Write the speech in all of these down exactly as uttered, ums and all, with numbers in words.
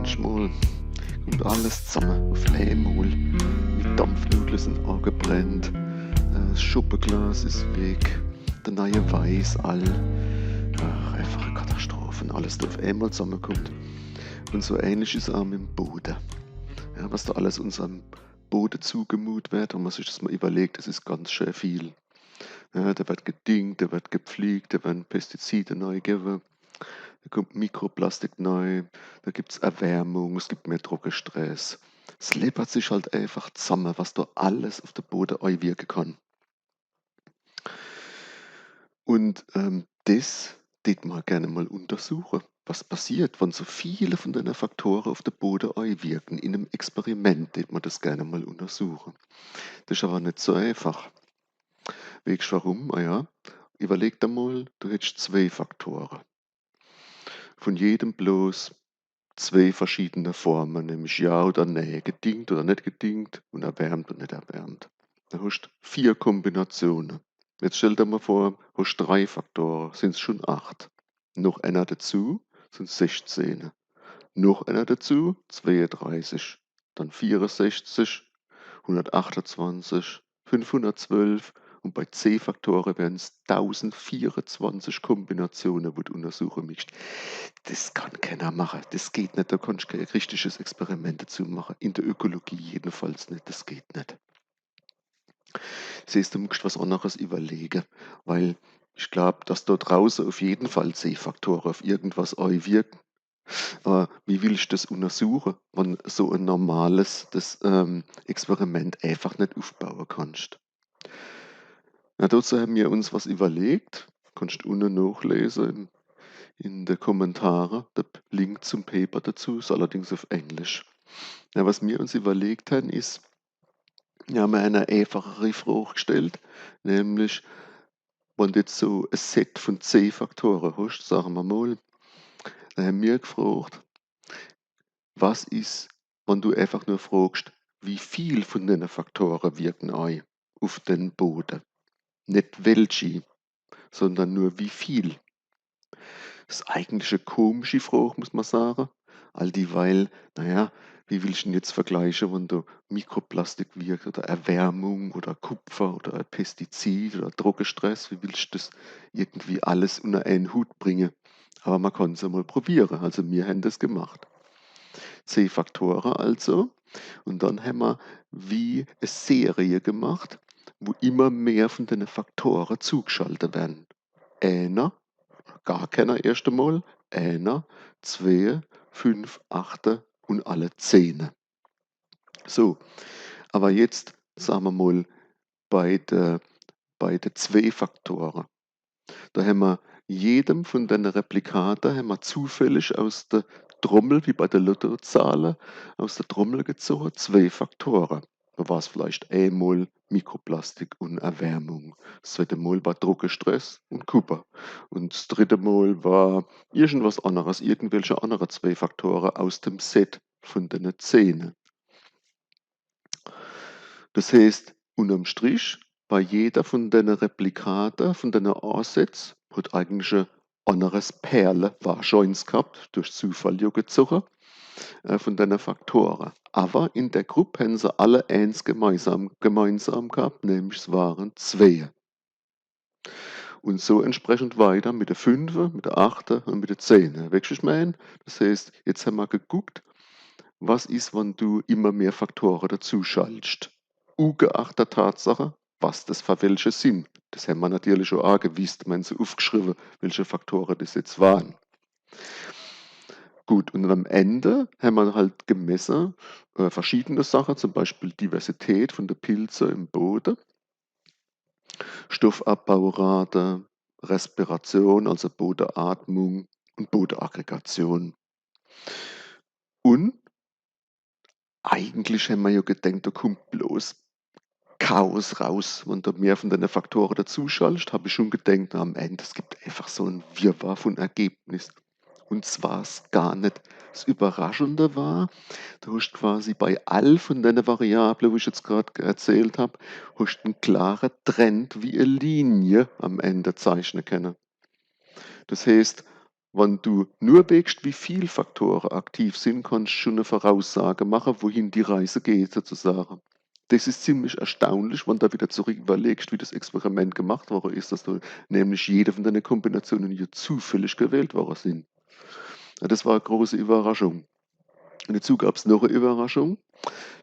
Manchmal kommt alles zusammen auf einmal. Die Dampfnudeln sind angebrannt, äh, das Schoppeglas ist weg, der neue Wein ist all. Ach, einfach eine Katastrophe, wenn alles da auf einmal zusammenkommt. Und so ähnlich ist es auch mit dem Boden. Ja, was da alles unserem Boden zugemutet wird, wenn man sich das mal überlegt, es ist ganz schön viel. Ja, da wird gedüngt, da wird gepflegt, da werden Pestizide reingegeben, da kommt Mikroplastik rein, da gibt es Erwärmung, es gibt mehr Trockenstress. Es läppert sich halt einfach zusammen, was da alles auf den Boden einwirken kann. Und ähm, das tät man gerne mal untersuchen, was passiert, wenn so viele von den Faktoren auf den Boden einwirken. In einem Experiment tät man das gerne mal untersuchen. Das ist aber nicht so einfach. Weescht warum? Ah ja, überleg dir mal, du hättest zwei Faktoren. Von jedem bloß zwei verschiedene Formen, nämlich ja oder nein, gedüngt oder nicht gedüngt und erwärmt und nicht erwärmt. Da hast du vier Kombinationen. Jetzt stell dir mal vor, hast drei Faktoren, sind es schon acht. Noch einer dazu, sind es sechzehn. Noch einer dazu, zweiunddreißig. Dann vierundsechzig, hundertachtundzwanzig, fünfhundertzwölf und bei zehn Faktoren wären es tausendvierundzwanzig Kombinationen, wo du untersuchen möchtest. Das kann keiner machen. Das geht nicht. Da kannst du kein richtiges Experiment dazu machen. In der Ökologie jedenfalls nicht. Das geht nicht. Das heißt, du musst was anderes überlegen, weil ich glaube, dass da draußen auf jeden Fall zehn Faktoren auf irgendwas einwirken. Aber wie willst du das untersuchen, wenn so ein normales das, ähm, Experiment einfach nicht aufbauen kannst? Na, dazu haben wir uns was überlegt. Kannst du unten nachlesen in, in den Kommentaren. Der P-, Link zum Paper dazu ist allerdings auf Englisch. Ja, was wir uns überlegt haben, ist, wir haben eine einfachere Frage gestellt, nämlich, wenn du jetzt so ein Set von zehn Faktoren hast, sagen wir mal, dann haben wir gefragt, was ist, wenn du einfach nur fragst, wie viel von den Faktoren wirken ein auf den Boden? Nicht welche, sondern nur wie viel. Das ist eigentlich eine komische Frage, muss man sagen. All dieweil, naja, wie willst du denn jetzt vergleichen, wenn da Mikroplastik wirkt oder Erwärmung oder Kupfer oder ein Pestizid oder Trockenstress, wie willst du das irgendwie alles unter einen Hut bringen? Aber man kann es ja mal probieren. Also wir haben das gemacht. Zehn Faktoren also. Und dann haben wir wie eine Serie gemacht, wo immer mehr von den Faktoren zugeschaltet werden. Einer, gar keiner erst einmal, einer, zwei, fünf, achte und alle zehne. So, aber jetzt sagen wir mal bei der, bei der zwei Faktoren. Da haben wir jedem von den Replikaten haben wir zufällig aus der Trommel, wie bei der Lottozahle, aus der Trommel gezogen, zwei Faktoren. Da war es vielleicht einmal Mikroplastik und Erwärmung. Das zweite Mal war Trockenstress und Kupfer. Und das dritte Mal war irgendwas anderes, irgendwelche andere zwei Faktoren aus dem Set von den zehne. Das heißt, unterm Strich, bei jeder von den Replikaten, von den Ansätzen, hat eigentlich ein anderes Pärle wahrscheinlich gehabt, durch Zufall ja gezogen, äh, von den Faktoren. Aber in der Gruppe haben sie alle eins gemeinsam, gemeinsam gehabt, nämlich es waren zwei. Und so entsprechend weiter mit der fünfe, mit der achte und mit der zehne. Weescht, wie ich mein? Das heißt, jetzt haben wir geguckt, was ist, wenn du immer mehr Faktoren dazuschaltest. Ungeachtet der Tatsache, was das für welche sind. Das haben wir natürlich auch gewusst, wir haben sie aufgeschrieben, welche Faktoren das jetzt waren. Gut, und am Ende haben wir halt gemessen, äh, verschiedene Sachen, zum Beispiel Diversität von den Pilzen im Boden, Stoffabbaurate, Respiration, also Bodenatmung und Bodenaggregation. Und eigentlich haben wir ja gedacht, da kommt bloß Chaos raus, wenn du mehr von den Faktoren dazuschaltest, habe ich schon gedacht, na, am Ende, es gibt einfach so ein Wirrwarr von Ergebnis. Und zwar es gar nicht. Das Überraschende war, du hast quasi bei all von den Variablen, wo ich jetzt gerade erzählt habe, hast einen klaren Trend wie eine Linie am Ende zeichnen können. Das heißt, Wann du nur weegscht, wie viel Faktore aktiv sin, kannscht schun e Voraussage mache, wohin die Reise geht, sozusage. Des is ziemlich erstaunlich, wann du widder zurick iwwerleegscht, wie des Experiment gemacht worre is, dass do nämlich jede vun deine Kombinatione jo zufällig gewählt worre sin. Ja, des war e große Iwwerraschung. Un dezu gab's noch e Iwwerraschung,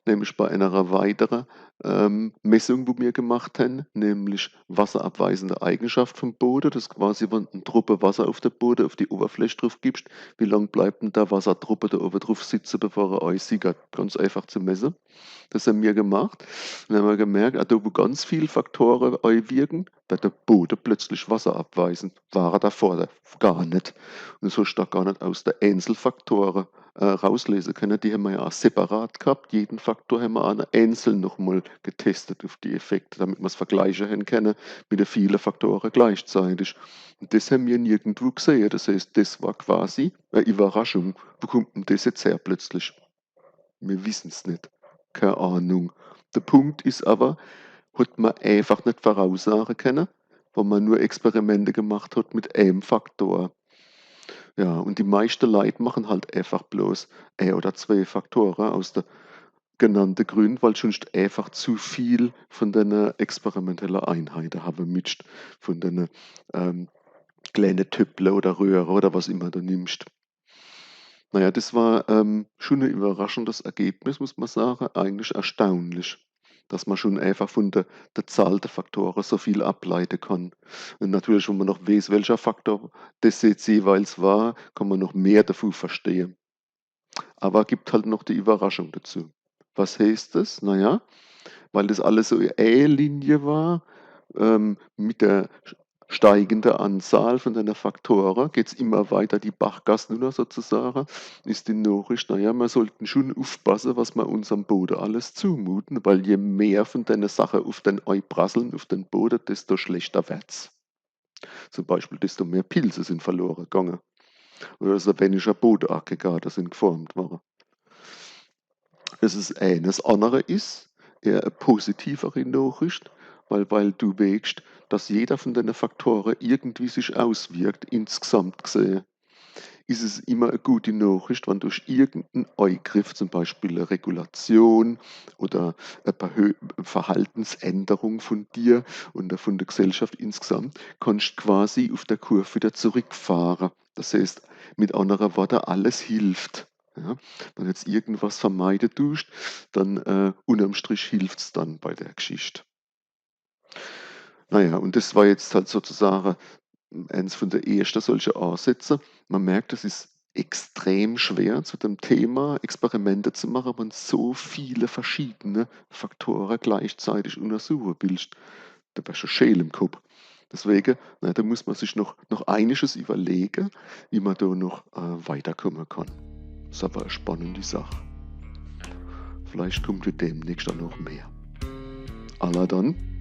nämlich bei enere weidere, ähm, Messung, wo mir gemacht hen, nämlich wasserabweisende Eigenschaft vum Bode. Des is quasi, wann en Droppe Wasser uf de Bode, uf die Oberfläch druf gibscht, wie lang bleibt dann de Wasserdroppe do owwe druf sitze, bevor er eisickert? Ganz eifach zu messe. Des hen mir gemacht. Un hen mir gemerkt, ah, do, wo ganz viel Faktore eiwirken, werd de Bode plötzlich wasserabweisend. War er davor gar net. Un des hoscht du gar net aus de Einzelfaktore, äh, rauslese kenne. Die hen mir jo aa separat gehabt. Jeden Faktor hen mir aa einzeln nochmol getestet uf die Effekte, damit mer's vergleiche hen kenne mit de viele Faktore gleichzeitig. Un des hen mir nirgendwo gesehe. Des heißt, des war quasi e Iwwerraschung. Wo kummt dann des jetzt her plötzlich? Mir wissen's net. Kee Ahnung. De Punkt is awwer, hot mer eifach net voraussage kenne, wann mer nur Experimente gemacht hot mit eem Faktor. Ja, un die meischte Leit machen halt eifach bloß ee oder zwee Faktore aus de genannte Gründ, weil schonscht eifach zu viel vun denne experimentelle Einheite hawwe mitscht, vun denne, ähm, kleene Töpple oder Röhre oder was immer du nimmscht. Naja, des war, ähm, schun e iwwerraschendes Ergebnis, muss mer sage. Eigentlich erstaunlich, dass mer schun eifach vun de, de Zahl de Faktore so viel ableite kann. Un natürlich, wann mer noch weeß, welcher Faktor des jetzt jeweils war, kann mer noch mehr devu verstehe. Awwer gibt halt noch die Iwwerraschung dezu. Was heißt des? Naja, weil des alles so e Linie war, ähm, mit de steigende Anzahl vun denne Faktore, geht's immer weiter die Bachgass nunner sozusage, is die Nachricht, naja, mer sollten schun ufpasse, was mer unserm Bode alles zumute, weil je mehr vun denne Sache uf den eiprassle, uf den Bode, desto schlechter werd's. Zum Beispiel, desto mehr Pilze sin verlore gange. Oder desto weniger Bodeaggregate sin geformt worre. Des is eenes. Des annere is eher e positiveri Nachricht, weil, weil du weegscht, dass jeder vun denne Faktore irgendwie sich auswirkt, insgesamt gesehe. Is es immer e gudi Nachricht, wann durch irgenden Eigriff, zum Beispiel e Regulation oder e Verhö-, Verhaltensänderung vun dir un vun de Gesellschaft insgesamt, kannscht quasi uf de Kurv widder zurickfahre. Des heißt, mit annere Worte, alles hilft. Ja? Wann jetzt irgendwas vermeide duscht, dann, äh, unnerm Strich hilft's dann bei de Geschicht. Naja, un des war jetzt halt sozusage eens vun de erschte solche Ansätze. Mer merkt, es is extrem schwer, zu dem Thema Experimente zu mache, wann so viele verschiedene Faktore gleichzeitig unnersuche willscht. Do werscht schun scheel im Kopp. Deswege, na, do muss mer sich noch, noch einiges iwwerlege, wie mer do noch, äh, weiterkumme kann. Is awwer e spannende Sach. Vielleicht kummt jo demnächscht aa noch mehr. Alla dann,